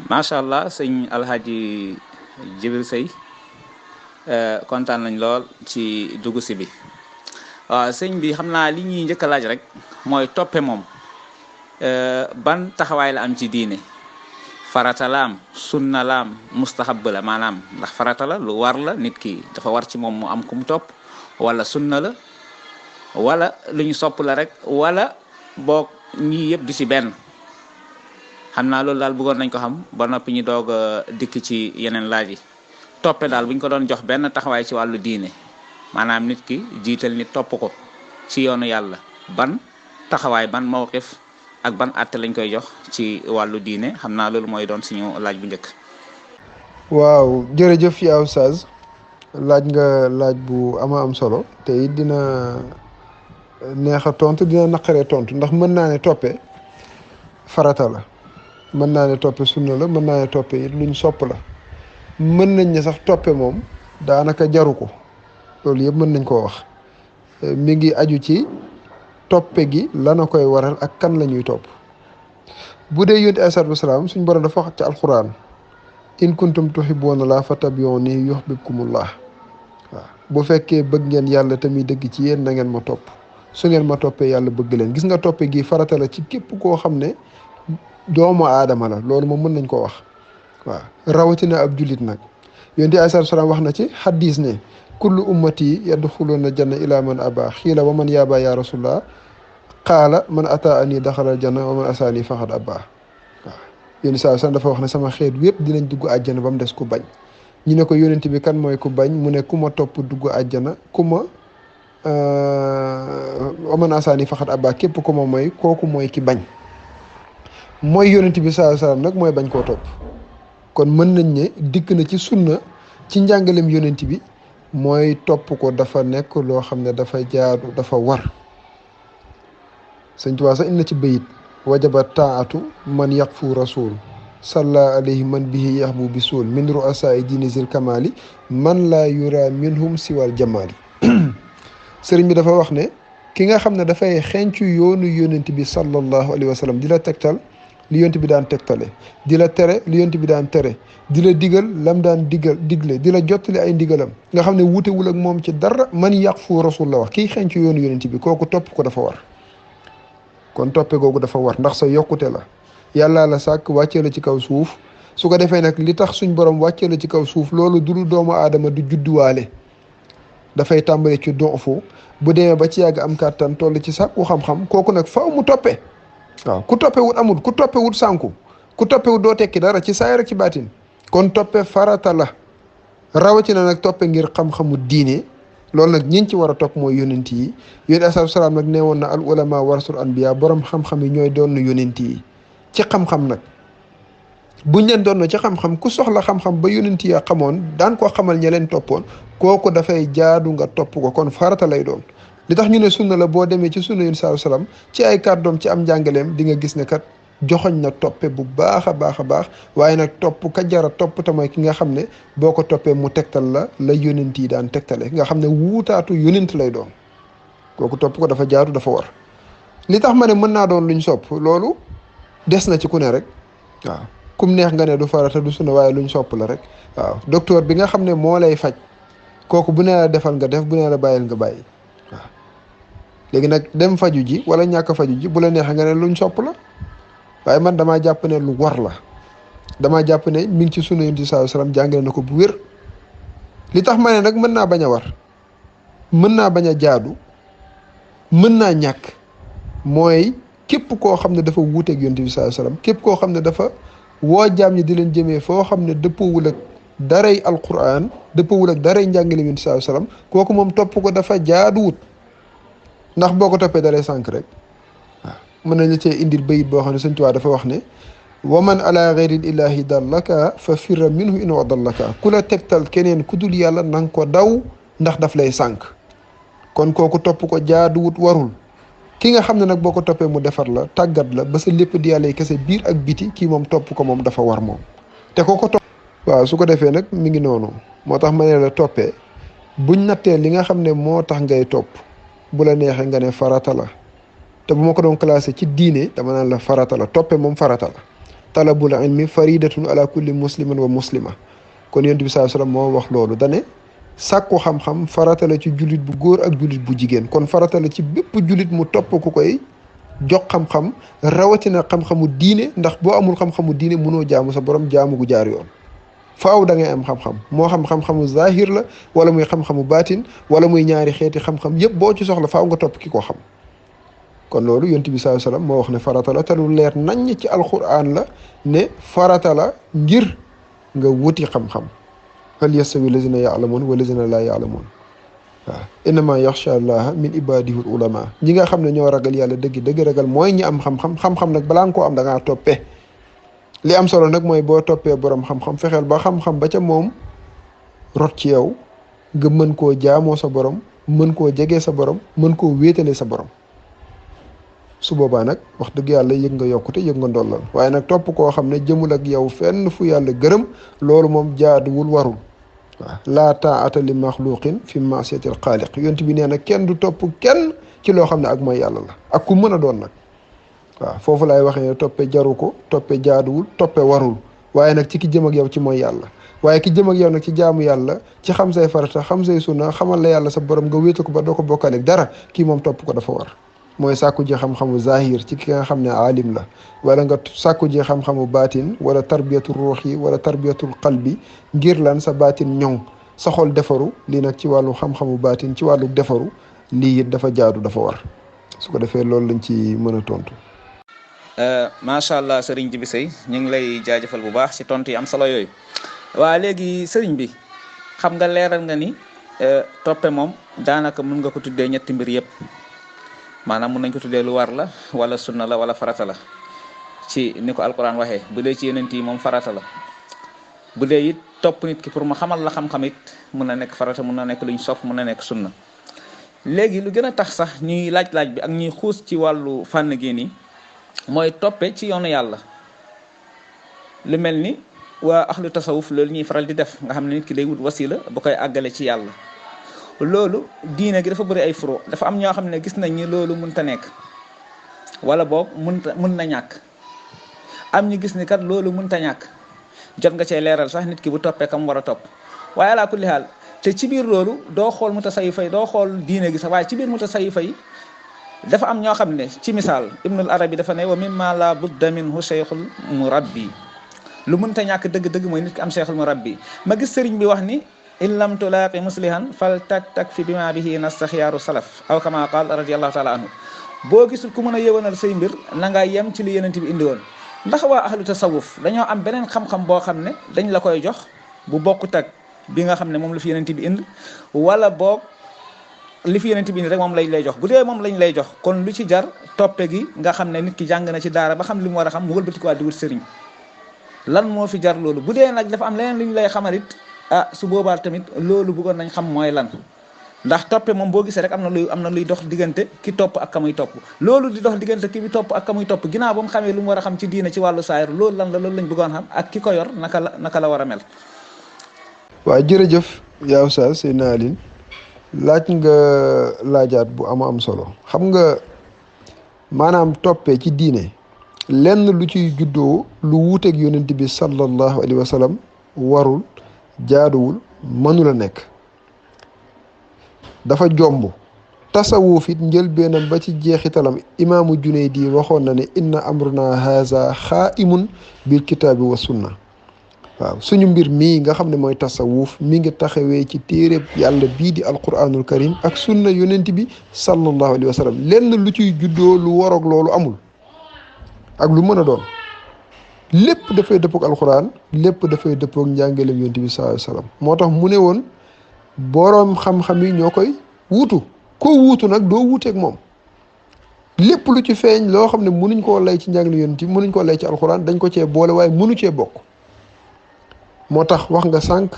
macha allah sëñ Alhaji Jibril Sey kontaan nañ lool ci dugg si bi waaw sëñ bi xam naa li ñuy njëkk a laaj rek mooy toppe moom ban taxawaay la am ci diine farata la am sunna la am mustahab la maanaam ndax farata la lu war la nit ki dafa war ci moom mu am ku mu topp wala sunna la wala lu ñu sopp la rek wala boog ñii yëpp di ci benn xam naa loolu daal bëggoon nañ ko xam ba noppi ñu doog a dikk ci yeneen laaj yi toppe daal bu ñu ko doon jox benn taxawaay ci wàllu diine maanaam nit ki jiital nit topp ko ci yoonu yàlla ban taxawaay ban mawqif ak ban àtte lañ koy jox ci wàllu diine xam naa loolu mooy doon suñu laaj bu njëkk. waaw jërëjëf yaa Oustaz laaj nga laaj bu ama am solo te it dina neex a tontu dina naqaree tontu ndax mën naa ne toppe farata la mën naa ne toppe sunna la mën naa ne toppe it luñ sopp la mën nañ ne sax toppe moom daanaka jaru ko loolu yëpp mën nañ koo wax mi ngi aju ci toppe gi lana koy waral ak kan la ñuy topp bu dee yonent alayhi salaatu wasalaam suñ borom dafa wax ci alquran in kuntum tuhibbuuna laa fattabi'uuni yuhbibkumullah waaw bu fekkee bëgg ngeen yàlla tamit dëgg ci yéen na ngeen ma topp su ngeen ma toppee yàlla bëgg leen gis nga toppe gi farata la ci képp koo xam ne doomu aadama la loolu moom mën nañ koo wax waaw rawatina ab jullit nag yonent alayhi salaatu wasalaam wax na ci xaddiis ne kullu ummati yadxuluuna janna ila man aba xiila wa man yaaba ya rasulullah qaala man ataani daxalal janna wa man asaani faxad aba waaw yonent saa sallam dafa wax ne sama xeet yépp dinañ dugg àjjana ba mu des ku bañ ñu ne ko yonent bi kan mooy ku bañ mu ne ku ma topp dugg àjjana ku ma wa man asaani faxad aba képp ku ma mooy kooku mooy ki bañ mooy yonent bi saa sallam nag mooy bañ koo topp kon mën nañ ne dikk na ci sunna ci njàngalem yonent bi mooy topp ko dafa nekk loo xam ne dafa jaadu dafa war sëñ Tuubaa sax indi na ci bayit wajaba taatu man yaqfu rasul salla alayhi man bihi yaxbu bi suul min ru'asaai diini zil kamali man laa yura minhum siwal jamali sëriñ bi dafa wax ne ki nga xam ne dafay xencu yoonu yonent bi sallallahu alayhi wa sallam di la tegtal li yonent bi daan tegtale di la tere li yonent bi daan tere di la digal lam daan digle di la jottali ay ndigalam nga xam ne wutewul ak moom ci dara man yaqfu rasul la wax kiy xencu yoonu yonent bi kooku topp ko dafa war kon toppe googu dafa war ndax sa yokkute la yàlla la sàkk wàccee la ci kaw suuf su ko defee nag li tax suñ borom wàccee la ci kaw suuf loolu du doomu aadama du judduwaale dafay tàmbale ci dofu bu demee ba ci yàgg am kàttan toll ci sàkku xam-xam kooku nag faaw mu toppe waaw ku toppe wut amul ku toppe wut sànku ku toppe wut doo tekki dara ci saay rek ci baatin kon toppe farata la rawatina nag toppe ngir xam-xamu diine loolu nag ñiñ ci war a topp mooy yonent yi yonent alayhi salaam nag nee woon na al ulama warasul anbiya borom xam-xam yi ñooy doon yonent yi ci xam-xam nag buñ leen doon ci xam-xam ku soxla xam-xam ba yonent yi xamoon daan koo xamal ña leen toppoon kooku dafay jaadu nga topp ko kon farata lay doon li tax ñu ne sunna la boo demee ci sunna yonent salaam ci ay kàddoom ci am njàngaleem di nga gis ne kat joxoñ na toppe bu baax a baax a baax waaye nag topp ka jara topp te mooy ki nga xam ne boo ko toppee mu tegtal la yonent yi daan tegtale nga xam ne wuutaatu yonent lay doon kooku topp ko dafa jaadu dafa war li tax ma ne mën naa doon luñ sopp loolu des na ci ku ne rek waaw kum neex nga ne du farata du sunna waaye luñ sopp la rek waaw docteur bi nga xam ne moo lay faj kooku bu nee la defal nga def bu nee la bàyyil nga bàyyi waaw léegi nag dem faju ji wala ñàkk faju ji bu la neexee nga ne luñ sopp la waaye man damaa jàpp ne lu war la damaa jàpp ne mi ngi ci sunna yonent bi sallallahu alayhi wasallam jàngale na ko bu wér li tax ma ne nag mën naa bañ a war mën naa bañ a jaadu mën naa ñàkk mooy képp koo xam ne dafa wuuteeg yonent bi sallallahu alayhi wasallam képp koo xam ne dafa woo jaam ñi di leen jëmee foo xam ne dëppoowul ak daray alquran dëppoowul ak daray njàngale yonent bi sallallahu alayhi wasallam kooku moom topp ko dafa jaaduwut ndax boo ko toppee dalay sànk rek mën nañ la cee indil bayit boo xam ne Sëñ Tuubaa dafa wax ne wa man ala ghayril ilahi dallaka fa firra minhu in wadallaka ku la tegtal keneen ku dul yàlla nanga ko daw ndax daf lay sànk kon kooku topp ko jaaduwut warul ki nga xam ne nag boo ko toppee mu defar la tàggat la ba sa lépp di yàlla kese biir ak biti kii moom topp ko moom dafa war moom te ko topp waaw su ko defee nag mi ngi noonu moo tax ma ne la toppee buñ nattee li nga xam ne moo tax ngay topp bu la neexee nga ne farata la te bu ma ko doon classé ci diine dama naan la farata la toppe moom farata la talabul ilmi faridatun ala kulli muslimin wa muslima kon yonent bi sallallahu alayhi wasallam moo wax loolu dane sàkku xam-xam farata la ci jullit bu góor ak jullit bu jigéen kon farata la ci bépp jullit mu topp ku koy jox xam-xam rawatina xam-xamu diine ndax boo amul xam-xamu diine mënoo jaamu sa borom jaamu gu jaar yoon faaw da ngay am xam-xam moo xam xam-xamu zahir la wala muy xam-xamu baatin wala muy ñaari xeeti xam-xam yépp boo ci soxla faaw nga topp ki ko xam kon loolu yonent bi sallallahu alayhi wasallam moo wax ne farata la te lu leer naññ ci alquran la ne farata la ngir nga wuti xam-xam hal yastawi lazina ya'lamun wa lazina la ya'lamun waaw innama yaxsha allaha min ibadihi ulama ñi nga xam ne ñoo ragal yàlla dëgg dëgg ragal mooy ñi am xam-xam xam-xam nag balaa nga koo am da ngaa toppee li am solo nag mooy boo toppee borom xam-xam fexeel ba xam-xam ba ca moom rot ci yow nga mën koo jaamoo sa borom mën koo jegee sa borom mën koo wéetale sa borom su boobaa nag wax dëgg yàlla yëg nga yokkute yëg nga ndollal waaye nag topp koo xam ne jëmul ak yow fenn fu yàlla gërëm loolu moom jaaduwul warul waaw laa taa'ata li maxluqin fi maasiyati al xaaliq yonent bi nee na kenn du topp kenn ci loo xam ne ak mooy yàlla la ak ku mën a doon nag waaw foofu laay waxee ne toppe jaru ko toppe jaaduwul toppe warul waaye nag ci ki jëm ak yow ci mooy yàlla waaye ki jëm ak yow nag ci jaamu yàlla ci xam say farata xam say sunna xamal la yàlla sa borom nga wéetu ko ba doo ko bokkaale dara kii moom topp ko dafa war mooy sàkku ji xam-xamu zahir ci ki nga xam ne aalim la wala nga sàkku ji xam-xamu baatin wala tarbiyatu ruux yi wala tarbiyatul qalbi ngir lan sa baatin ñoŋ sa xol defaru lii nag ci wàllu xam-xamu baatin ci wàllu defaru lii it dafa jaadu dafa war su ko defee loolu lañ ci mën a tontu. macha allah sëriñ Djiby Seye ñu ngi lay jaajëfal bu baax ci tontu yi am solo yooyu waa léegi sëriñ bi xam nga leeral nga ni toppe moom daanaka mën nga ko tuddee ñetti mbir yëpp. maanaam mun nañ ko tuddee lu war la wala sunna la wala farata la ci ni ko alquran waxee bu dee ci yeneen yi moom farata la bu dee it topp nit ki pour mu xamal la xam-xam it mun na nekk farata mun na nekk luñ sof mun na nekk sunna léegi lu gën a tax sax ñuy laaj-laaj bi ak ñuy xuus ci wàllu fànn gi nii mooy toppe ci yoonu yàlla lu mel ni waa ahlu tasawuf loolu ñuy faral di def nga xam ne nit ki day wut wasila bu koy àggale ci yàlla loolu diine gi dafa bëri ay furo dafa am ñoo xam ne gis nañ ni loolu mënta nekk wala boog mën na ñàkk am ñu gis ni kat loolu mënta ñàkk jot nga cee leeral sax nit ki bu toppee kam war a topp waaye ala kulli haal te ci biir loolu doo xool mutasawifa yi doo xool diine gi sax waaye ci biir mutasawifa yi dafa am ñoo xam ne ci misaal ibnul arabi dafa ne wa mimma la budda minhu cheikhul murabbi lu mënta ñàkk dëgg-dëgg mooy nit ki am cheikhul murabbi ma gis sëriñ bi wax ni in lam tulaaqi muslihan fal tak fi bima bihi nastaxiyaaru salaf aw kama qaal radiallahu taala anhu boo gisul ku mën a yëwanal say mbir na nga yem ci li yenent bi indi woon ndax waa ahlu tasawuf dañoo am beneen xam-xam boo xam ne dañ la koy jox bu bokkut ak bi nga xam ne moom la fi yenent bi indi wala boog li fi yenent bi indi rek moom lañ lay jox bu dee moom lañ lay jox kon lu ci jar toppe gi nga xam ne nit ki jàng na ci daara ba xam li mu war a xam mu wëlbatikuwaat di wut sëriñ lan moo fi jar loolu bu dee nag dafa am leneen lu ñu lay xamalit su boobaa tamit loolu bëggoon nañ xam mooy lan ndax toppe moom boo gisee rek am na luy dox diggante ki topp ak ka muy topp loolu di dox diggante ki bi topp ak ka muy topp ginnaaw ba mu xamee lu mu war a xam ci diine ci wàllu saayir loolu lan la loolu lañ bëggoon xam ak ki ko yor naka la war a mel. waaw jërëjëf yaa Oustaz Seydina Alioune laaj nga laajaat bu am solo xam nga maanaam toppee ci diine lenn lu ciy juddoo lu wuuteeg yonent bi sallallahu alayhi wa sallam warul jaaduwul mënula nekk dafa jomb tasawuf it njëlbeenam ba ci jeexitalam imaamu Junaydi waxoon na ne inna amruna haza xaaimun bil kitaabi wa sunna waaw suñu mbir mii nga xam ne mooy tasawuf mi ngi taxawee ci téereb yàlla bii di alquranul karim ak sunna yonent bi sallallahu alayhi wa sallam lenn lu ciy juddoo lu waroog loolu amul ak lu mën a doon lépp dafay dëppoog alquran lépp dafay dëppoog njàngaleem yonent bi sallallahu alayhi wa sallam moo tax mu ne woon boroom xam-xam yi ñoo koy wuutu koo wuutu nag doo wuuteeg moom lépp lu ci feeñ loo xam ne mënuñ koo lay ci njàngale yonent bi mënuñ koo lay ci alquran dañ ko cee boole waaye mënu cee bokk moo tax wax nga sànq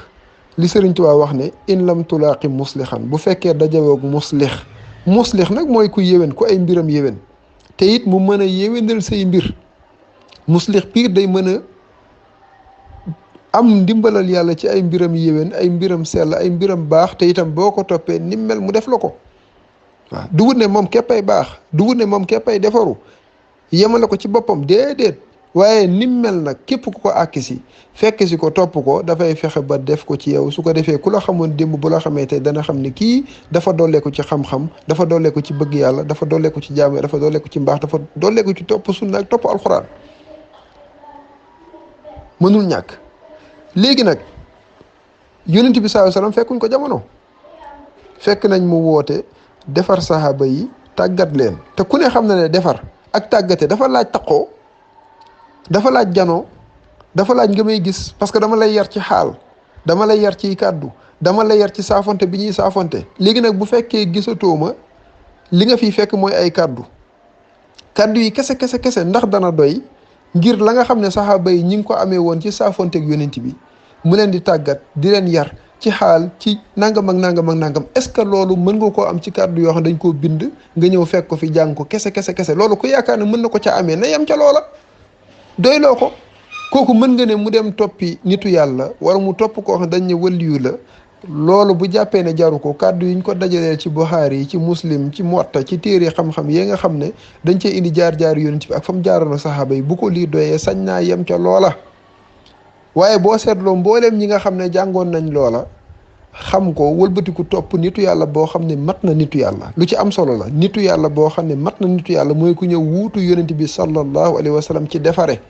li Sëriñ Tuubaa wax ne in lam tulaaqi muslihan bu fekkee dajawoog muslix nag mooy ku yéwén ku ay mbiram yéwén te it mu mën a yéwénal say mbir muslix piir day mën a am ndimbalal yàlla ci ay mbiram yéwén ay mbiram sell ay mbiram baax te itam boo ko toppee ni mel mu def la ko waaw du wut ne moom képp ay baax du wut ne moom képp ay defaru yemale ko ci boppam déedéet waaye nim mel nag képp ku ko àkki si fekk si ko topp ko dafay fexe ba def ko ci yow su ko defee ku la xamoon démb bu la xamee tey dana xam ne kii dafa dollee ko ci xam-xam dafa dollee ko ci bëgg yàlla dafa dollee ko ci jaamu dafa dollee ko ci mbaax dafa dollee ko ci topp sunna ak topp alxuraan mënul ñàkk. léegi nag yonent bi sallallahu alayhi wasallam fekkuñ ko jamono fekk nañ mu woote defar sahaaba yi tàggat leen te ku ne xam na ne defar ak tàggate dafa laaj taqoo dafa laaj janoo dafa laaj nga may gis parce que dama lay yar ci xaal dama lay yar ci kàddu dama lay yar ci saafonte bi ñuy saafonte léegi nag bu fekkee gisatoo ma li nga fiy fekk mooy ay kàddu yi kese ndax dana doy ngir la nga xam ne saxaaba yi ñi ngi ko amee woon ci saafonteeg yonent bi mu leen di tàggat di leen yar ci xaal ci nangam ak nangam ak nangam est-ce que loolu mën nga koo am ci kàddu yoo xam ne dañ koo bind nga ñëw fekk ko fi jàng ko kese loolu ku yaakaar ne mën na ko ca amee na yem ca loola doyloo ko kooku mën nga ne mu dem toppi nitu yàlla wala mu topp koo xam ne dañ ne waliyu la loolu bu jàppee ne jaru ko kàddu yi ñu ko dajalee ci Buxaari yi ci Muslim ci Muwatta ci téere xam-xam yi nga xam ne dañ cee indi jaar-jaar yonent bi ak fa mu jaaroon ak saxaaba yi bu ko lii doyee sañ naa yem ca loola waaye boo seetloo mbooleem ñi nga xam ne jàngoon nañ loola xam ko wëlbatiku topp nitu yàlla boo xam ne mat na nitu yàlla lu ci am solo la nitu yàlla boo xam ne mat na nitu yàlla mooy ku ñëw wuutu yonent bi sallallahu alayhi wa sallam ci defare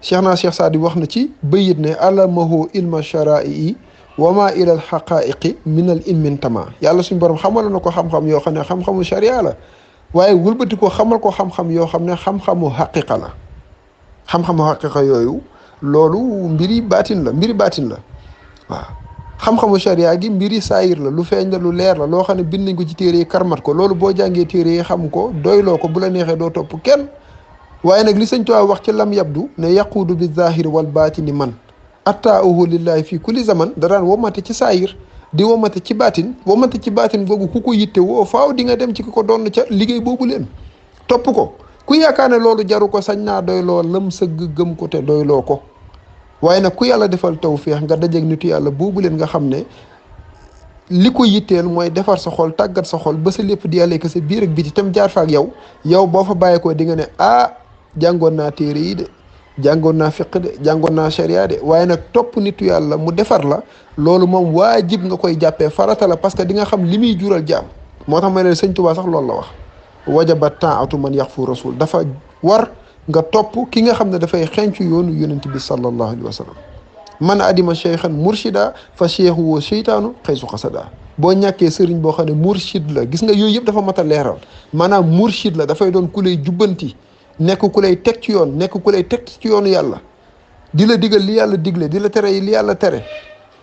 Cheikh Saadi wax na ci bayit ne alamahu ilma shara'i wama ilal xaqaiqi minal immin tama yàlla suñu borom xamal na ko xam-xam yoo xam ne xam-xamu sharia la waaye wëlbati ko xamal ko xam-xam yoo xam ne xam-xamu xaqiqa la xam-xamu xaqiqa yooyu loolu mbiri baatin la waaw xam-xamu sharia gi mbiri saayir la lu feeñ la lu leer la loo xam ne bind nañ ko ci téere yi karmat ko loolu boo jàngee téere yi xam ko doyloo ko bu la neexee doo topp kenn waaye nag li sëñ Tuubaa wax ci lam yabdu ne yaquudu bi zahiri wal baatini man attaahu lillahi fii kulli zaman da daan womate ci saayir di womate ci baatin googu ku ko yitte woo faaw di nga dem ci ki ko doon ca liggéey boobu leen topp ko ku yaakaar ne loolu jaru ko sañ naa doyloo lam sëgg gëm ko te doyloo ko waaye nag ku yàlla defal tawféex nga dajeeg nitu yàlla boobu leen nga xam ne li ko yitteel mooy defar sa xol tàggat sa xol ba sa lépp di yàlla ko sa biir ak biti tam jaar fa ak yow boo fa bàyyeekoo di nga ne jàngoon naa téere yi de jàngoon naa fiq de jàngoon naa sharia de waaye nag topp nitu yàlla mu defar la loolu moom waajib nga koy jàppee farata la parce que di nga xam li muy jural jaam moo tax ma ne sëñ Tuubaa sax loolu la wax wajaba taatu man yaxfu rasul dafa war nga topp ki nga xam ne dafay xencu yoonu yonent bi sallallahu alayhi wa sallam man adima cheikhan murshida fa cheikhu woo cheytaanu xëysu xasada boo ñàkkee sëriñ boo xam ne murshid la gis nga yooyu yëpp dafa mat a leeral maanaam murshid la dafay doon ku lay jubbanti nekk ku lay teg ci yoon nekk ku lay teg ci yoonu yàlla di la digal li yàlla digle di la tere li yàlla tere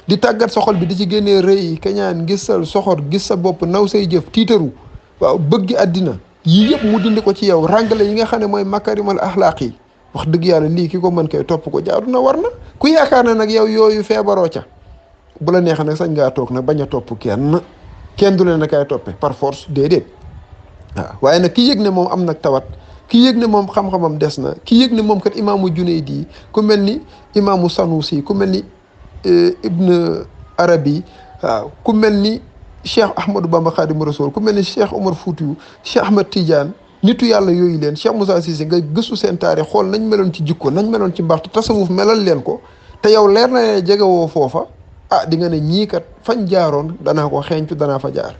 di tàggat sa xol bi di ci génnee rëy kañaan gisal soxor gis sa bopp naw say jëf tiitaru waaw bëgg àddina yii yëpp mu dindi ko ci yow ràngale yi nga xam ne mooy makarimal axlaaq yi wax dëgg yàlla lii ki ko mën koy topp ko jaadu na war na ku yaakaar ne nag yow yooyu feebaroo ca bu la neexee nag sañ ngaa toog nag bañ a topp kenn du leen na kay toppe par force déedéet waaw waaye nag ki yëg ne moom am nag tawat ki yëg ne moom xam-xamam des na ki yëg ne moom kat imaamu Junaydi ku mel ni imaamu Sanusi ku mel ni Ibn Arabi waaw ku mel ni Cheikh Ahmadou Bamba Khadimu Rasul ku mel ni Cheikh Omar Foutiyou Cheikh Ahmad Tidiane nitu yàlla yooyu leen Cheikh Moussa Cissé nga gëstu seen taarix xool nañ meloon ci jikko nañ meloon ci mbaax te tasawuf melal leen ko te yow leer na ne jegewoo foofa di nga ne ñii kat fañ jaaroon danaa ko xeeñcu danaa fa jaar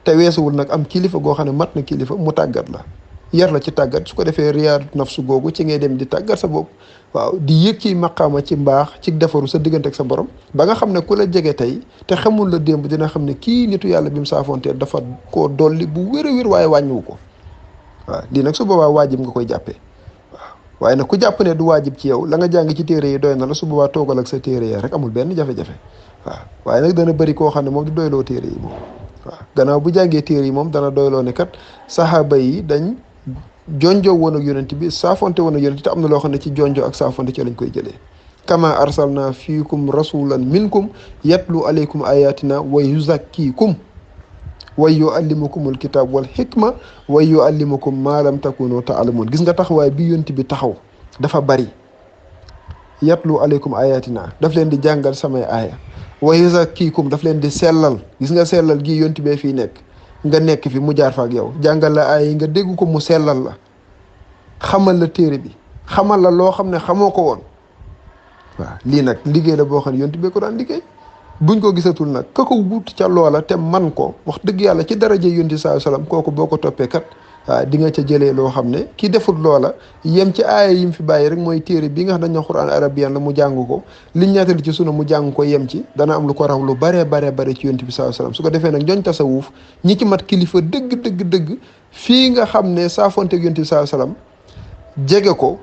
te weesuwul nag am kilifa goo xam ne mat na kilifa mu tàggat la yar la ci tàggat su ko defee riyaadu nafsu googu ci ngay dem di tàggat sa bopp waaw di yëg ci maqaama ci mbaax ci defaru sa diggante ak sa borom ba nga xam ne ku la jege tey te xamul la démb dina xam ne kii nitu yàlla bi mu saafonteel dafa koo dolli bu wér a wér waaye wàññiwu ko waaw lii nag su boobaa waajib nga koy jàppee waaw waaye nag ku jàpp ne du waajib ci yow la nga jàng ci téere yi doy na la su boobaa toogal ak sa téere yi rek amul benn jafe-jafe waaw waaye nag dana bëri koo xam ne moom du doyloo téere yi moom waaw gannaaw bu jàngee téere yi moom dana doyloo ne kat saxaaba yi dañ jonjo woon ak yonent bi saafonte woon ak yonent te am na loo xam ne ci jonjo ak saafonte ci lañ koy jëlee kama arsalna fiikum rasulan minkum yatlu alaykum ayatina wa yuzakkikum wa yuallimukum alkitab wal hikma wa yuallimukum ma lam takunu taalamun gis nga taxawaay bi yonent bi taxaw dafa bari yatlu alaykum ayatina daf leen di jàngal samay aaya wa yuzakkikum daf leen di sellal gis nga sellal gi yonent bee fii nekk nga nekk fi mu jaar fa ak yow jàngal la ay nga dégg ko mu sellal la xamal la téere bi xamal la loo xam ne xamoo ko woon. waaw lii nag liggéey la boo xam ne yonent bi ko daan liggéey buñ ko gisatul nag ka ko wut ca loola te man ko wax dëgg yàlla ci daraja yonent saa salaam kooku boo ko toppee kat di nga ca jëlee loo xam ne ki defut loola yem ci aaya yi mu fi bàyyi rek mooy téere bi nga xam dañ na Qur'an arabiyan la mu jàng ko liñ ñaatali ci sunna mu jàng ko yem ci dana am lu ko raw lu baree bare ci yonent bi saa salaam su ko defee nag ñooñ tasawuf ñi ci mat kilifa dëgg fii nga xam ne saafonteeg yonent bi saa salaam jege ko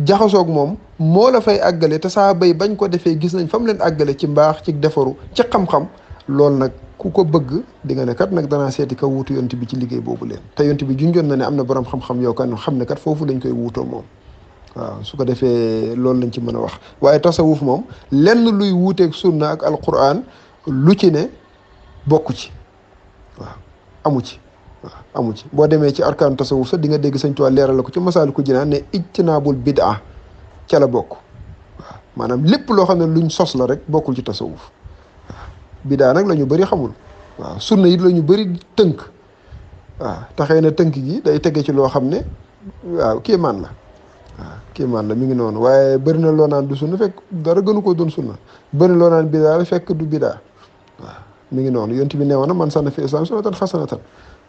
jaxasoog moom moo la fay àggale te saa bay bañ ko defee gis nañ fa mu leen àggale ci mbaax ci defaru ci xam-xam loolu nag ku ko bëgg di nga ne kat nag danaa seeti ka wuutu yonent bi ci liggéey boobu leen te yonent bi junjoon na ne am na borom xam-xam yoo kan xam ne kat foofu lañ koy wuutoo moom waaw su ko defee loolu lañ ci mën a wax waaye tasawuf moom lenn luy wuuteeg sunna ak alquran lu ci ne bokku ci waaw amu ci amu ci boo demee ci arkaanu tasawuf sax di nga dégg Sëñ Tuubaa leeral la ko ci Masaalikul Jinaan ne ijtinaabul bid'a ca la bokk waaw maanaam lépp loo xam ne luñ sos la rek bokkul ci tasawuf waaw bid'a nag la ñu bëri xamul waaw sunna it la ñu bëri tënk waaw taxee na tënk gi day tege ci loo xam ne waaw kéemaan la waaw kéemaan la mi ngi noonu waaye bëri na loo naan du sunna fekk dara gënu ko doon sunna bëri na loo naan bid'a fekk du bid'a waaw mi ngi noonu yonent bi neewoon na man sanna fi islam sunnatan hasanatan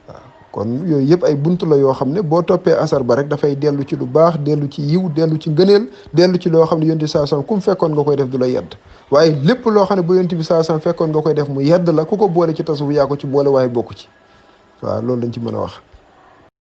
waaw kon yooyu yëpp ay bunt la yoo xam ne boo toppee asar ba rek dafay dellu ci lu baax dellu ci yiw dellu ci ngëneel dellu ci loo xam ne yonent bi saa sam ku mu fekkoon nga koy def du la yedd waaye lépp loo xam ne bu yonent bi saa sam fekkoon nga koy def mu yedd la ku ko boole ci tasawuf yaa ko ci boole waaye bokku ci waaw loolu lañ ci mën a wax